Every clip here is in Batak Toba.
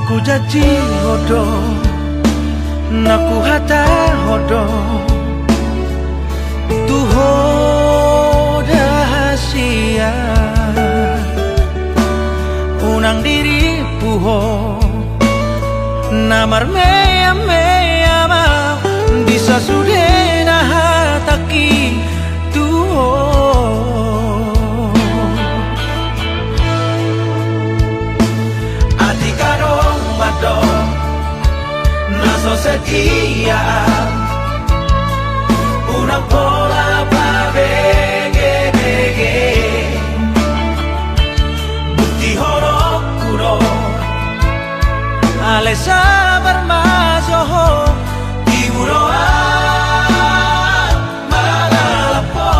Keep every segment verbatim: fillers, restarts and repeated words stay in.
Hujanjihon do, na huhatahon do tu ho da hasian. Unang dirimpu ho, na marmeamea ma di sasudena hatangki tu ho. Atik adong mandok na so setia, unang pola pabege-bege. Buktihononku do, alai sabar ma jo ho, tibu do au mangalap ho.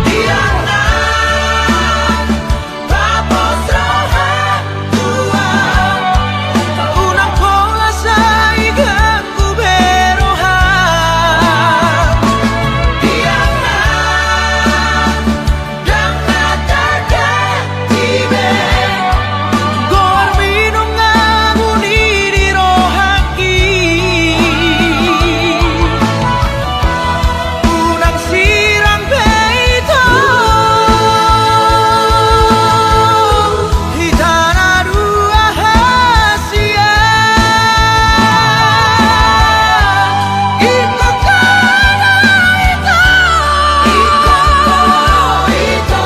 Bilang na tapos roham tu au, unang pola sai ganggu be roham. Bilang na ndang na targanti be goarmi nunga buni di rohangki. Unang sirang be ito, hita na dua hasian. Ingkon kono ito, ingkon kono ito,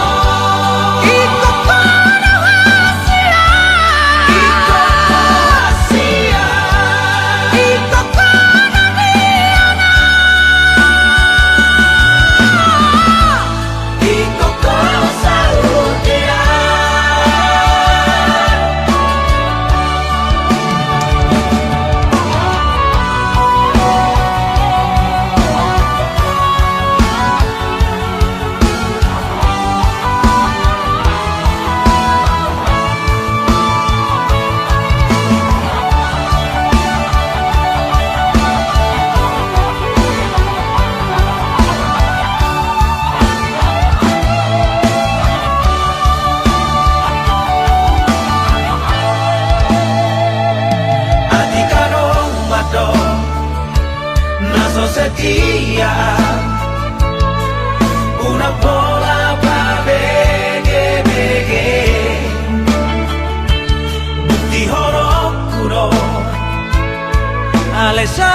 ingkon kono hasian, ingkon kono hasian, ingkon kono mianan. Atik adong mandok na so setia, unang pola pabege-bege. Buktihononku do, alai sa